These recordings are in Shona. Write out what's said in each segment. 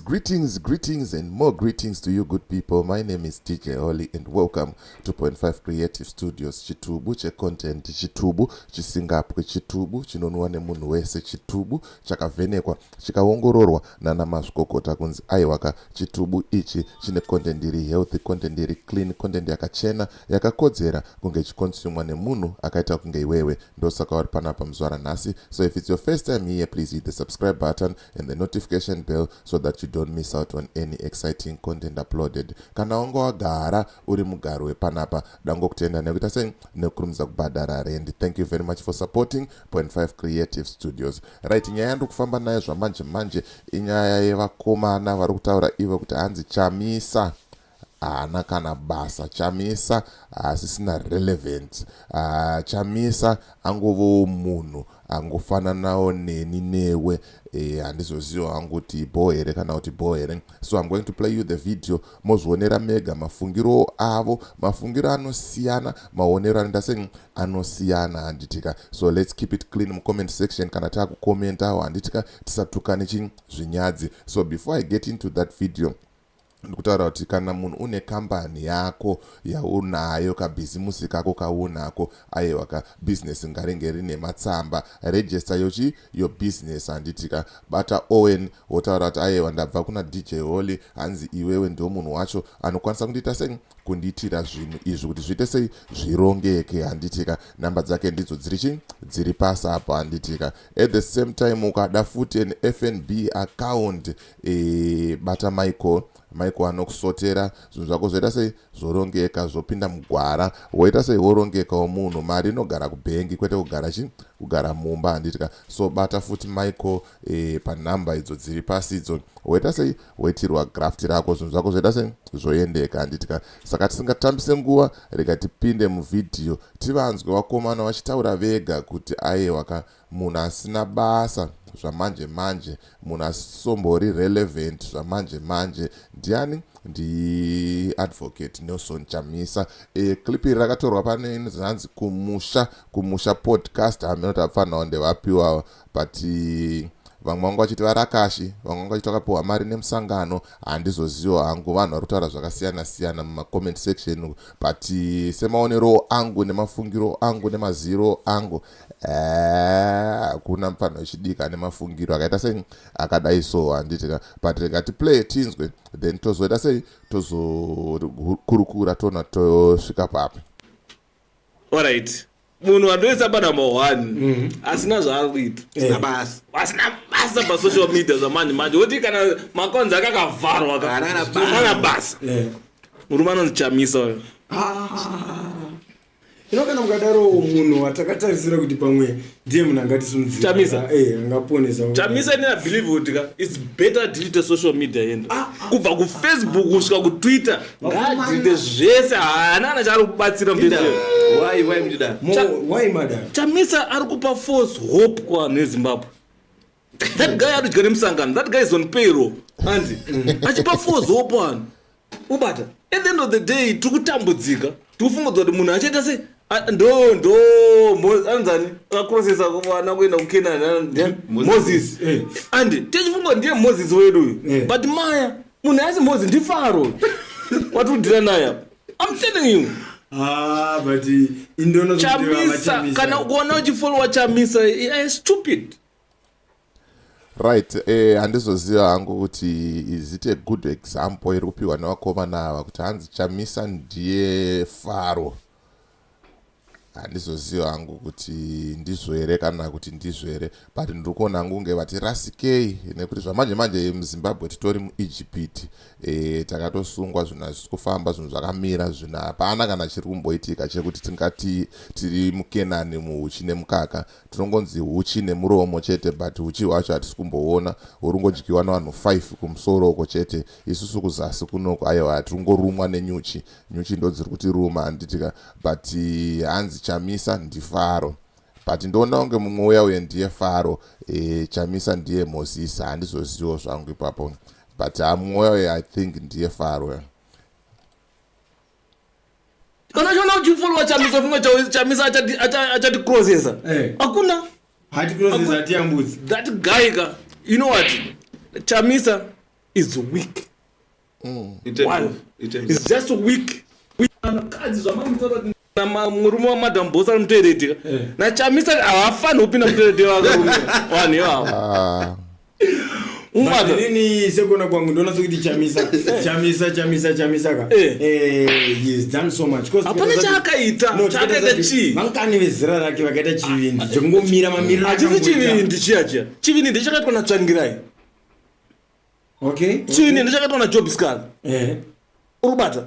Greetings, greetings, greetings, and more greetings to you, good people. My name is DJ Holly, and welcome to Point 5 Creative Studios. Chitubu checontent, chitubu chisingapwe, chitubu chinonwa nemunhu wese, chitubu chakavhenekwa chikaongororwa nana mazvikokota kunzi aiwaka, chitubu ichi chine content iri healthy, content iri clean, content yakachena, yakakodzera kunge ichiconsumwa nemunhu akaita kunge iwewe. Ndosaka uri panapa muzuva ranhasi. So if it's your first time here, please hit the subscribe button and the notification bell so that you don't miss out on any exciting content uploaded. Kana wanga wagara uri mugari wepanapa, dangokutenda nekuita sei, nekukurumidza kubhadhara rent. Thank you very much for supporting Point 5 Creative Studios. Right, nyaya yandiri kufamba nayo zvamanje manje inyaya yevakomana vari kutaura ivo kuti hanzi Chamisa haana kana basa, Chamisa haasisina relevant, Chamisa angovowo munhu angofananawo neni newe. Handizoziva hangu kuti bho here kana kuti bho here. So I'm going to play you the video, mozvionera mega mafungiro avo, mafungiro anosiyana, maonero anoita sei anosiyana, handitika? So let's keep it clean mucomment section kana taakukomentawo, handitika? Tisatukane chi zvinyadzi. So before I get into that video, ndikutaura kuti kana munhu une kambani yako yaunayo, kabhizimusi kako kaunako, aiwa kabhizinesi ngaringe rine matsamba. Register yochi your business, handitika? Bata Owen, wotaura kuti aiwa, ndabva kuna DJ Holly, hanzi iwewe ndo munhu wacho anokwanisa kundiita sei, kundiitira zvinhu izvi kuti zviite sei, zvirongeke, handitika? Namba dzake ndidzo dziri chi dziri pasi apo, handitika? At the same time, ukada futi an FNB account, bata Michael. Michael anokusotera zvinhu zvako, zvoita sei, zvorongeka, zvopinda mugwara, woita sei, worongekawo munhu. Mari inogara kubhengi kwete kugara chi kugara mumba, handitika? So bata futi Michael panhamba idzo dziri pasi idzo, woita sei, woitirwa graft rako, zvinhu zvako zvoita sei, zvoendeka, handitika? Saka tisingatambise nguva, rega tipinde muvhidhiyo, tivanzwe vakomana vachitaura vega kuti aiwa, munhu asina basa zvamanje manje, munhu asisombori relevant zvamanje manje ndiani? NdiAdvocate Nelson Chamisa. Clip iri rakatorwa pane zanzi Kumusha Podcast. Hameno kuti apfanawo ndevapiwa, but vamwe vangu vachiti varakashi, vamwe vangu vachiti vakapiwa mari nemusangano. Handizoziva hangu, vanhu vari kutaura zvakasiyana siyana mumacomment section, but semaonero angu nemafungiro angu nemaziro angu, hakuna mufanho wechidiki ane mafungiro akaita sei, akadai so, handitika? But rega tiplay, tinzwe, then tozoita sei, tozokurukura, toona tosvika papi. Alright, munhu wandoisa panumber 1 asina zvaari kuita, Asina basa. Asina basa pasocial media zvamanje manje, woti kana makonzi ake akavharwa Haana kana basa. Kana basa. Murume anonzi Chamisa uyo. Ino kana mukadaro, munhu watakatarisira kuti pamwe ndiye munhu angatisimudzira. Chamisa. Angaponesa. Chamisa, ine believe kuti ka it's better delete social media yendo, kubva kuFacebook kusvika kuTwitter, ngaadelete zvese, haana kana chaari kubatsira Inda, mupesero. Why muchidaro? Why madaro? Chamisa ari kupa false hope kuvanhu veZimbabwe. That guy arikudya nemusangano. That guy is on payroll, anzi achipa false hope vanhu. Ubata, at the end of the day tiri kutambudzika, tiri kufungudzwa kuti munhu achaita sei. Ndo anzani akakrosesa vana kuenda kuKenani? Moses. Andi tichifunga ndiye Moses wedu uyu. But maya munhu asi Moses ndiFaro watudhira naye apa. I'm telling you. Ah, but indono. Chamisa, kana ukuona uchifollowa Chamisa, stupid. Right, handizoziva hangu kuti is it a good example iri kupiwa nevakomana ava kuti hanzi Chamisa ndiye Faro. Handizoziva hangu kuti ndizvo here kana kuti ndizvo here, but ndiri kuona hangu kunge vati rasikei, nekuti zvamanje manje muZimbabwe titori muIjipiti. Takatosungwa, zvinhu hazvisi kufamba, zvinhu zvakamira, zvinhu hapana kana chiri kumboitika chekuti tingati tiri muKenani, muhuchi nemukaka. Tinongonzi huchi nemuromo chete, but huchi hwacho hatisi kumboona, huri kungodyiwa nevanhu 5 kumusoro uko chete. Isusu kuzasi kunoko, aiwa, tirikungorumwa nenyuchi. Nyuchi ndo dziri kutiruma, handitika? But hanzi Chamisa ndiFaro, but ndoona kunge mumwe uya uye ndiye Faro, Chamisa ndiye Mozisi. Handizozivo zvangu ipapo, but mumwe uya uye I think ndiye Faro. Kana uchiona uchifollowa Chamisa, funga Chamisa achatikrosesa. Hakuna. Hatikrosesa, hatiyambudzi. That guy ka, you know what, Chamisa. Is weak. In terms One. of, in terms It's of, just weak. Vanhukadzi zvamamutaura kuti murume waMadam Boss ari mutoireti ka, naChamisa havafaniri kupinda mutoireti vakarume vanhu ivavo. Ah. Umata. Inini sekuona kwangu ndoona sekuti Chamisa, Chamisa, Chamisa, Chamisa ka, he has done so much. 'Cause Hapana tikataza chaakaita. No, Chaakaita tikataza kuti chii? Vangani vezera rake vakaita chivindi chekungomira mamiriro Hachisi akamboita? chivindi chiya chiya. Chivindi ndechakaitwa naTsvangirai. Chivindi ndechakaitwa naJob Sikhala. Uri kubata?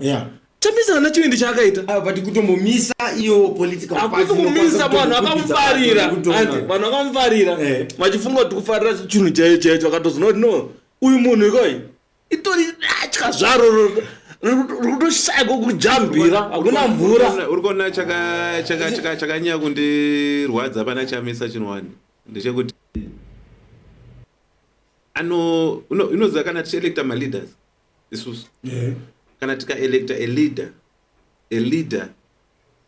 Chamisa hana chivindi chaakaita. Ah, but kutombomisa iyo political Hakusi party kumisa. inokwanisa Vanhu kutombokwikwidza vakamufarira kutonga. anti vanhu vakamufarira vachifunga kuti kufarira chinhu chaicho chaicho. Vakatozoona kuti no, uyu munhu ikoi itori datya zvaro rikutoshaya kwekujambira, hakuna mvura. Uri kuona chakanyanya kundirwadza pana Chamisa chinwani ndechekuti inoziva kana tichielecta maleaders isusu, kana tikaelecta a leader, a leader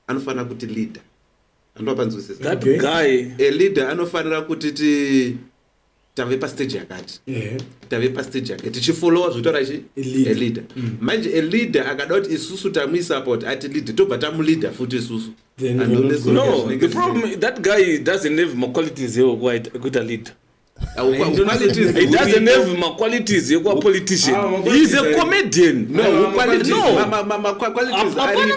anofanira kuti leader andovapanzwisisa. That guy. A leader anofanira kuti ti tave pastage yakati, tave pastage yakati, tichifollowa zvotaura chi A leader. A leader. Manje a leader akada kuti isusu tamuisupport ati leader, tobva tamuleader futi isusu. Then And you're not honestly, No, zvinenge the problem, that guy doesn't have maqualities ekuita leader. Qualities He doesn't have maqualities ekuva politician. Ah, He is a maqualities comedian. No, qualities, No. qualities Hapana. ari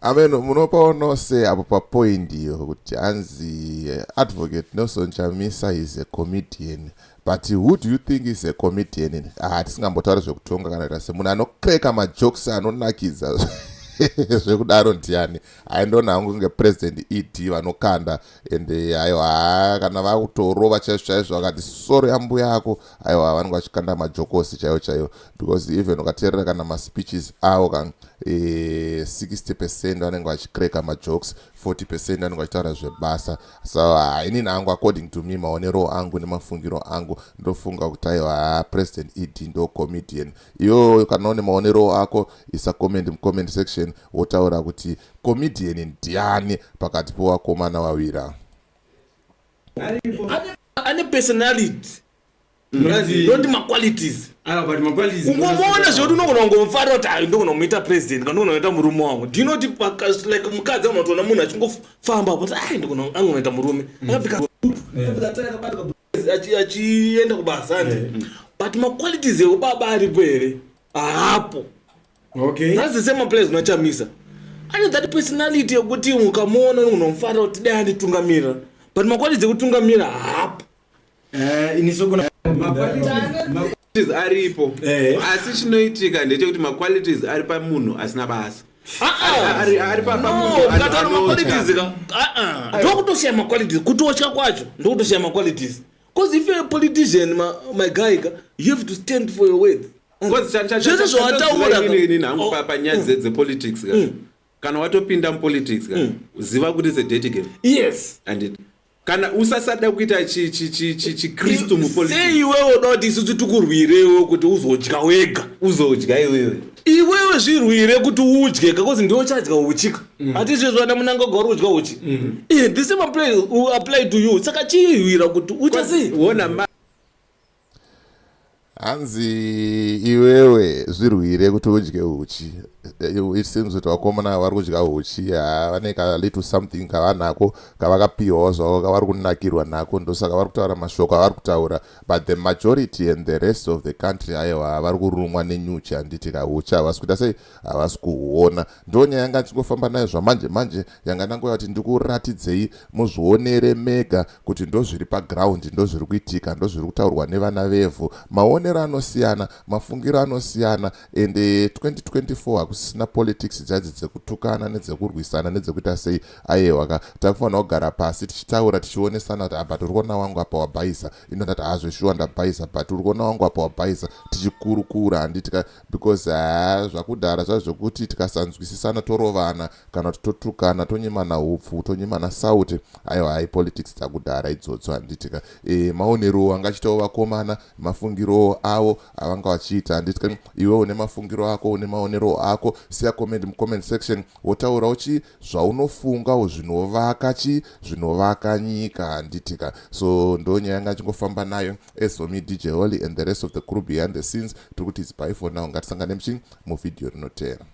Amen. Munopaonawo se apo papoint iyo kuti hanzi Advocate Nelson Chamisa is a comedian, but who do you think is a comedian? Ah, tisingambotauri zvekutonga kana kuita semunhu anocracka majokes anonakidza zvekudaro ndiani? Haindona hangu kunge President ED vanokanda. Ende aiwa, haa, kana vakutorova chaizvo chaizvo vakati soro yambuya yako, aiwa, vanenge vachikanda majokosi chaiwo chaiwo, because even ukateerera kana maspeeches avo kan 60% vanenge vachicracka majokes, 40% vanenge vachitaura zvebasa. So inini hangu, according to me, maonero angu nemafungiro angu, ndofunga kuti aiwa, President ED ndo comedian. Iwo kana une maonero ako, isa comment mucomment section, wotaura kuti comedian ndiani pakati pevakomana vavira. Ane personality, not maqualities. Ah, but maqualities. Ungomuona zvekuti unogona kungomufarira kuti ai, ndogona kumuita president kana ndogona kuita murume wangu. Do you know kuti like mukadzi anotoona munhu achingofamba apo kuti ai, ndogona angonoita murume akapfeka achienda kubasa andi, but maqualities ekubaba aripo here? Haapo. That's the same applies naChamisa. Ane that personality yekuti ukamuona unogona kumufarira kuti dai anditungamira, but maqualities ekutungamira haapo. Ini sokuna Maqualities aripo. Asi chinoitika ndechekuti maqualities ari pamunhu asina basa. Ari pamunhu Ukataura anotya. maqualities ka, ndokutoshiya maqualities. Kutotya kwacho ndokutoshiya maqualities, because if you're a politician, my guy ka, you have to stand for your words. Because Zvese zvawataura chandoziva inini hangu Oh. panyaya dzepolitics ka, kana watopinda mupolitics ka, ziva kuti it's a dirty game. And kana usasada kuita chikristu mupolitics. Sei iwewe uda kuti isusu tikurwirewo kuti uzodya wega? Uzodya iwewe. Iwewe zvirwire kuti udye, because ndiwe uchadya uchika. Hati izvezvo ana Munangagwa uri kudya uchi. The same will apply to you. Saka chirwira kuti uchasei. Wona ma Hanzi iwewe zvirwire kuti udye uchi. It seems kuti vakomana vari kudya uchi, ha, vane ka little something kavanako kavakapiwawo zvavo kavari kunakirwa nako, ndosaka vari kutaura mashoko avari kutaura. But the majority and the rest of the country, aiwa, vari kurumwa nenyuchi, handiti? Kauchi havasi kuita sei, havasi kuhuona. Ndo nyaya yanga ndichingofamba nayo zvamanje manje, yanga ndangoya kuti ndikuratidzei muzvionere mega kuti ndo zviri paground, ndo zviri kuitika, ndo zviri kutaurwa nevana vevhu. Maonero anosiyana, mafungiro anosiyana. Ende 2024 hakusisina politics dzadzi dzekutukana nedzekurwisana nedzekuita sei. Aiwa ka, takufanira kugara pasi tichitaura, tichionesana kuti apa uri kuona wangu apa wabhaisa, ino ndati hazveshuwa ndabhaisa, but uri kuona wangu apa wabhaisa, tichikurukura, handiti ka? Because haa, zvakudhara zvazvo zvekuti tikasanzwisisana torovana kana kuti totukana, tonyimana upfu, tonyimana sauti, aiwa, hai, politics dzakudhara idzodzo, handiti ka? Maonero angachitawo vakomana, mafungiro avo avanga vachiita, handiti ka? Iwe une mafungiro ako, une maonero ako. dzako. Siya comment mucomment section, wotaurawo chi zvaunofungawo zvinovaka chi zvinovaka nyika, handitika? So ndo nyaya yanga achingofamba nayo. As for me, DJ Holly, and the rest of the crew behind the scenes, tiri kuti it's bye for now. Ngatisangane muchi muvhidhiyo rinoteera.